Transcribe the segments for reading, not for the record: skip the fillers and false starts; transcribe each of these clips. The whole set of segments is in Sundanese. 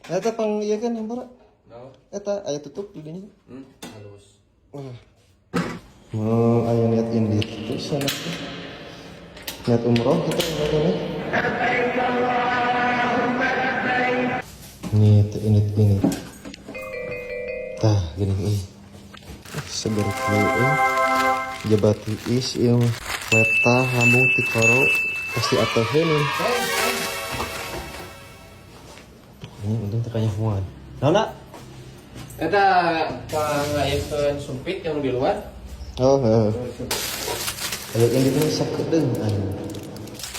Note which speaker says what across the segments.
Speaker 1: Eta pang ieu kan hampura.
Speaker 2: No.
Speaker 1: Eta aya tutup di dinya.
Speaker 2: Halus.
Speaker 1: Wah. Mau aya niat indit itu sana teh. Niat umroh gitu ini. Ini teh indit ini. Tah gini euy. Seger kieu euy. Jabat tiis ieu mah. Letah lambung tikoro pasti atoheun. Ini untung teu kanyahoan. Naon, Nak?
Speaker 2: Eta pangayekeun sumpit yang di luar.
Speaker 1: Oh, heeh. Ayo indit mah sakedeung anu.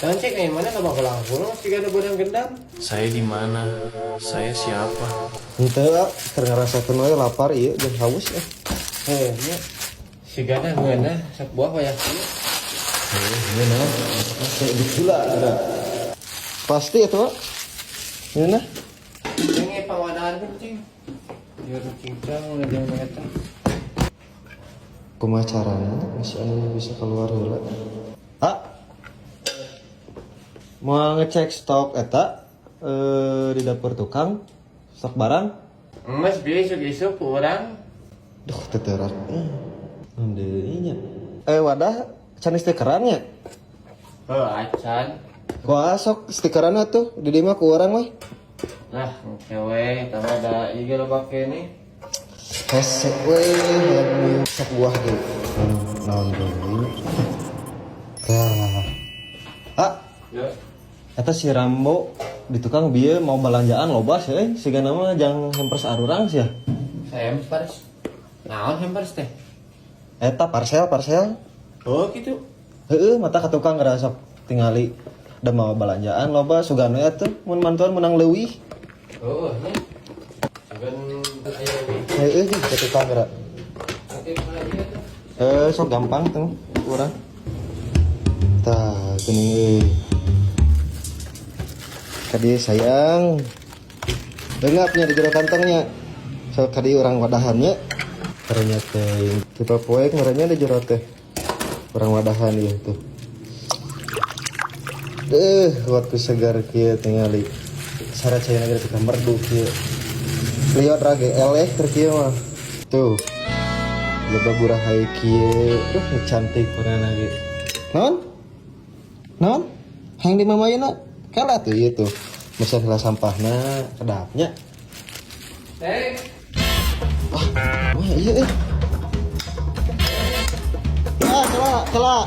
Speaker 2: Jangan cek nih, mana sama langkung sih ada bodang gendam.
Speaker 3: Saya di mana? Saya siapa?
Speaker 1: Henteu, keur ngarasakeun we lapar ieu jeung haus eh.
Speaker 2: Heh, nya. Sigana ngeunah sak buah wayah kieu.
Speaker 1: Ngeunah. Kayak gula ada. Pasti itu, Pak. Ngeunah.
Speaker 2: Ini pawadahan kucing. Biar cincang ngejang eta.
Speaker 1: Kumaha carana masih anu bisa keluar heula. Ah. Mau ngecek stok eta di dapur tukang stok barang.
Speaker 2: Mas bieu isuk-isuk ku urang.
Speaker 1: Duh, teterak. Deui nya. Wadah can stikeran nya.
Speaker 2: Heuh, acan.
Speaker 1: Wah, sok stikeran tuh di dieu mah ku urang mah.
Speaker 2: Lah, engke we, eta mah da ieu ge loba keneh.
Speaker 1: Hese we hayang sok buah ge. Naon deui. Tah. Ah,
Speaker 2: Ya.
Speaker 1: eta si Rambo di tukang bieu mau belanjaan loba sih euy. Sigana mah jang hampers arurang sih ya.
Speaker 2: Hampers. Naon hampers teh?
Speaker 1: Eta parcel parcel.
Speaker 2: Oh, gitu.
Speaker 1: Heeh, mata ka tukang geura sok tingali da mau belanjaan loba sugan we atuh mun mantuan menang leuwih.
Speaker 2: Oh, nya. Sugan aya leuwih.
Speaker 1: Heeh, ka tukang geura.
Speaker 2: Nanti mana ieu tuh?
Speaker 1: Sok gampang tuh urang. Tah, geuning euy. Kadieu sayang. Leungapnya di jero kantongnya. Sok kadieu urang wadahannya. Ternyata tipe poek merenya di jero teh. Urang wadahan ieu tuh. Waktu segar kieu tingali. Syarat saya negeri kita merdu kieu. Liot rage eleh keur kieu mah. Tuh. Loba burahay kieu. Duh, cantik warna lagi. Naon? Naon? Hang di mamayuna? Kala tuh ieu tuh. Mesin heula sampahna kedapnya.
Speaker 2: Teh.
Speaker 1: Wah, iya eh. Ah, kela, kela.